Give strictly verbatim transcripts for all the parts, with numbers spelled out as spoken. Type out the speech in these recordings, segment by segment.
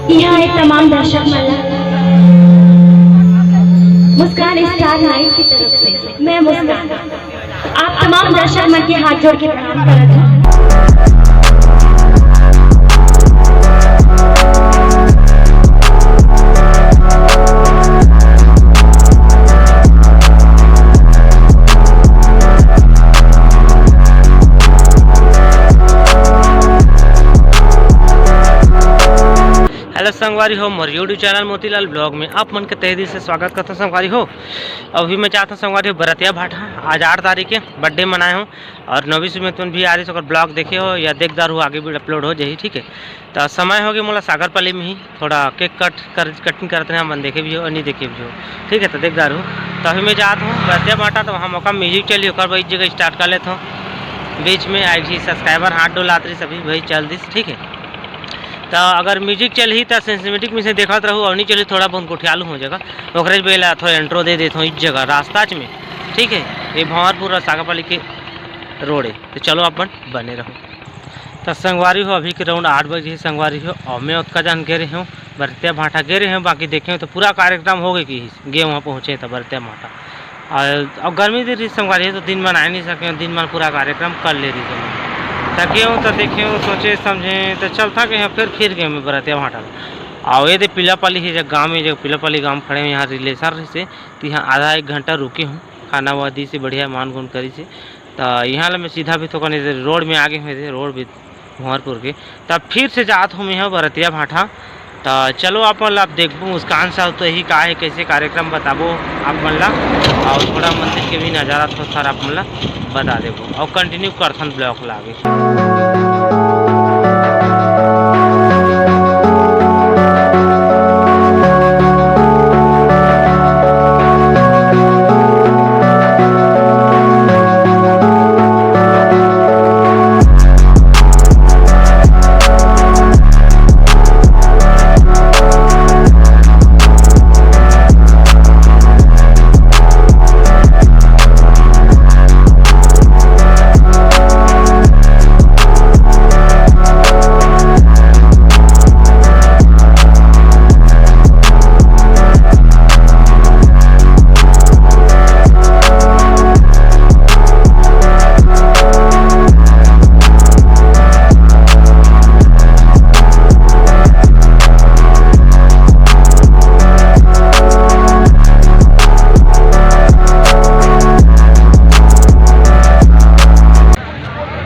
यहाँ आए तमाम दर्शक मन ला मुस्कान स्टार नाइन की तरफ से मैं मुस्कान आप तमाम दर्शक मन के हाथ जोड़ के प्रणाम करत हूँ। हेलो संगवारी हो, मोर YouTube चैनल मोतीलाल ब्लॉग में आप मन के तहे दिल से स्वागत करता हूँ संगवारी हो। अभी मैं चाहता हूँ संगवारी हो बरतिया भाटा, आज आठ तारीख के बर्थडे मनाए हूँ और नौवीं में तुम भी आ रही हो, अगर ब्लॉग देखे हो या देखदार हो आगे भी अपलोड हो जाही, ठीक है। तो समय हो गया मोला सागरपाली में ही थोड़ा केक कट कर कटिंग करते हैं, हमन देखे भी हो और नहीं देखे भी हो, ठीक है। तो देखदार हो, तो अभी मैं जात हूँ बरतिया भाटा, तो वहाँ मौका म्यूजिक चली ओकर बाद जगह स्टार्ट कर लेता हूँ। बीच में आई जी सब्सक्राइबर हाथ डोलात रही सभी भाई चल दिस, ठीक है। तो अगर म्यूजिक चलही तो सिनेमैटिक में से देखत रहू और नहीं चलही थोड़ा बहुत गोठियालू हो जाएगा। ओकरे बेला थोड़ा इंट्रो दे देता हूँ इस जगह रास्ता में, ठीक है। ये भंवरपुर और सागरपाली के रोड है, तो चलो अपन बने रहो। तो संगवारी हो, अभी के राउंड आठ बजे ही संगवारी हो, और मैं ओतका जान गे रहे हूँ बरतिया भाटा गे रहे हूँ, बाकी देखे हूँ तो पूरा कार्यक्रम हो गए कि गे वहाँ पहुँचे तो बरतिया भाटा। और अब गर्मी दिन रही संगवारी हो, तो दिन मन आए नहीं सके, दिन मन पूरा कार्यक्रम कर ले रही। तो गे हूँ तो देखे हूँ, सोचे समझे तो चलता गए हूँ, फिर फिर गए मैं बरतिया भाटा। और ये दे पीलापाली है जब गाँव में, जब पीलापाली गाँव खड़े हैं, यहाँ रिलेशन रही से, तो यहाँ आधा एक घंटा रुके हूँ, खाना वादी से बढ़िया मान गुन करी से। तो यहाँ ले मैं सीधा भी तो कने रोड में आगे हुए थे, रोड भी भंवरपुर के। तब फिर से जात हूँ मैं बरतिया भाटा। तो चलो आप मन ला अब देखबो मुस्कान साहब तो यही का है, कैसे कार्यक्रम बताबो आप मन ला, और थोड़ा मंदिर के भी नज़ारा थोड़ा सारा आप मन ला बता देबो और कंटिन्यू करथन ब्लॉग ला आगे।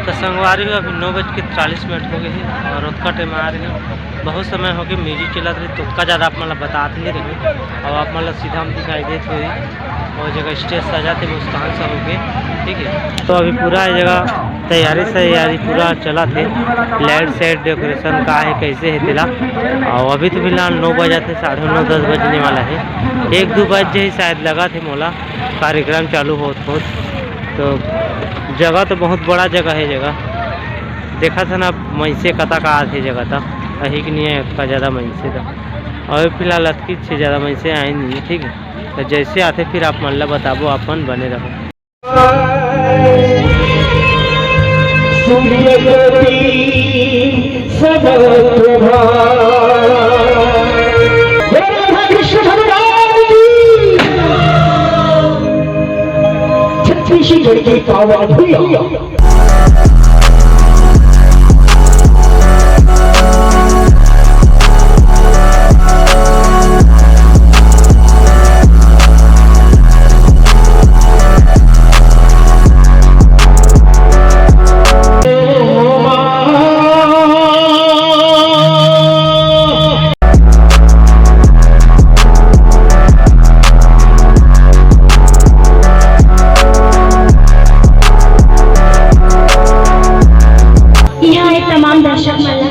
तो संगवारी हो, अभी नौ बज के चालीस मिनट हो गए हैं और ओतका टाइम आ रहे हैं। बहुत समय हो गए म्यूजिक चलत रही, तो ओतका ज़्यादा आप मन ला बतात नहीं रहे और आप मन ला सीधा हम दिखाई देत होई। और जगह स्टेज सजा थे मुस्कान सा हो गए, ठीक है। तो अभी पूरा ये जगह तैयारी सैयारी पूरा चला थे, लाइट साइट डेकोरेशन का है, कैसे है तेला। और अभी तो फिलहाल नौ बजा थे, साढ़े नौ दस बजने वाला है, एक दो बज जाही शायद लगा थे मोला कार्यक्रम चालू होत होत। तो जगह तो बहुत बड़ा जगह है, जगह देखा था ना, मइसे कता का आथे जगह तक, अही के नहीं है ओतका ज़्यादा मइसे था। और फिलहाल अतकी से ज़्यादा मइसे आए नहीं है, ठीक है। तो जैसे आथे फिर आप मन ला बताबो, अपन बने रहो। सूर्य ज्योति सदा प्रभा। बोलो राधा कृष्ण भगवान की। छत्तीसगढ़ की पावन भूमि। यहाँ आए तमाम दर्शक मन ला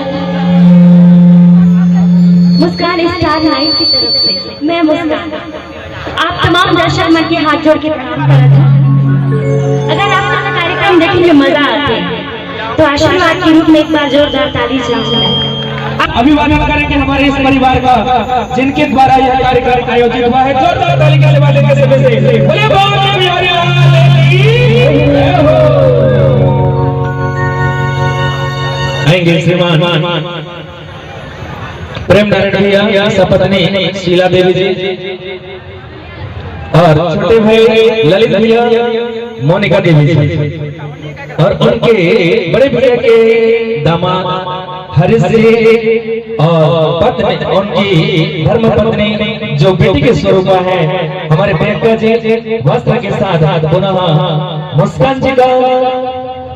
मुस्कान स्टार नाइन की तरफ से मैं मुस्कान आप तमाम दर्शक मन के हाथ जोड़ के प्रणाम करत हूँ। अगर आप मन ला कार्यक्रम देखे में मजा आथे तो आशीर्वाद के रूप में एक बार जोरदार ताली जरूर। अभिवादन करेंगे हमारे इस परिवार का, जिनके द्वारा यह कार्यक्रम आयोजित हुआ है। जोरदार ताली के आशीर्वाद देंगे सभी से। बोलिए बाबा बिहारी लाल की जय हो। आएंगे श्रीमान। प्रेम नारायण भैया, सपत्नी शीला देवी जी और छोटे भाई ललित भैया, मोनिका देवी जी और उनके बड़े भैया के दामाद हरीश जी और पत्नी, उनकी धर्म पत्नी जो बेटी के स्वरूपा है, हमारे प्रियंका जी वस्त्र के साथ पुनः मुस्कान जी का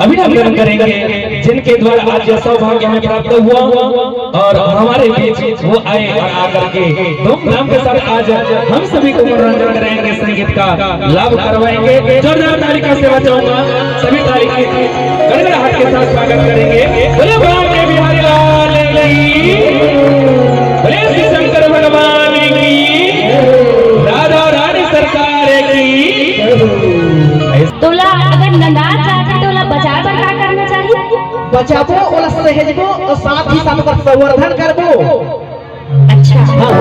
अभिनंदन करेंगे, जिनके द्वारा आज यह सौभाग्य हमें प्राप्त हुआ और हमारे बीच वो आए और आकर के धूमधाम के साथ आज हम सभी को मनोरंजन कराएंगे, संगीत का लाभ करवाएंगे। जोरदार ताली का सेवा चाहूंगा, सभी ताली की गड़गड़ाहट के साथ स्वागत करेंगे। बोले बांके बिहारी लाल की, बोले श्री शंकर भगवान की, राधा रानी सरकार की। तोला अगर नंदात चाहथे, तोला बचाए बर का करना चाहिए? बचाबो, ओला सहेजबो और साथ ही साथ ओकर संवर्धन करबो। अच्छा। हाँ।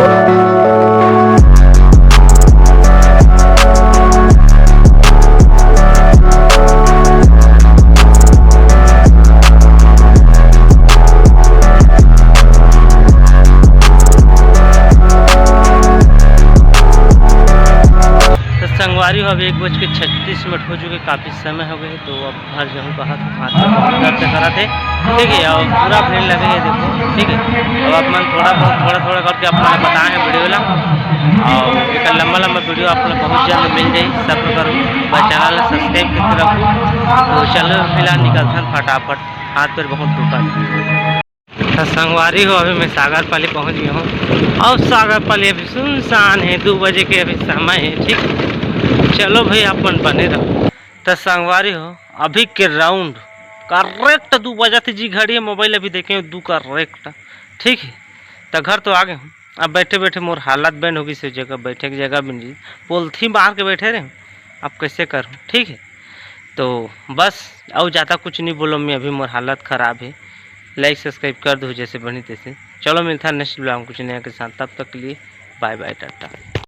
तो संगवारी हो, अभी एक बज के छत्तीस मिनट हो चुके, काफ़ी समय हो गए, तो अब घर जाऊँ कहा तो हाथ में बहुत दर्द करा थे। ठीक है, और पूरा भीड़ लगे है, देखो। ठीक है, अब आप मन थोड़ा बहुत, थोड़ा थोड़ा करके आप मन बताए हैं वीडियो ला, और एक लंबा लंबा वीडियो आप लोग बहुत जल्द मिल जाए। सब्र करो, बस चैनल ला सब्सक्राइब करके रखो। तो चलो फिलहाल निकलथन फटाफट, हाथ पैर बहुत दुखा था। तो संगवारी हो, अभी मैं सागर पाली पहुंच गया हूँ। और सागर पाली अभी सुनसान है, दो बजे के अभी समय है। ठीक है, चलो भाई, अपन बने रहो। तो संगवारी हो, अभी के राउंड करेक्ट दो बजा थे जी, घड़ी है, मोबाइल अभी देखे हो, दो करेक्ट। ठीक है, तो घर तो आ गए हूँ। अब बैठे बैठे मोर हालत बन होगी, से जगह बैठे की जगह भी नहीं, पोलथी मार के बैठे रहे। अब कैसे करूँ? ठीक है, तो बस, और ज़्यादा कुछ नहीं बोलो मैं, अभी मोर हालत ख़राब है। लाइक सब्सक्राइब कर दो जैसे बनी तैसे। चलो, मिलता है नेक्स्ट ब्लॉग कुछ नया के साथ, तब तक के लिए बाय बाय, टाटा।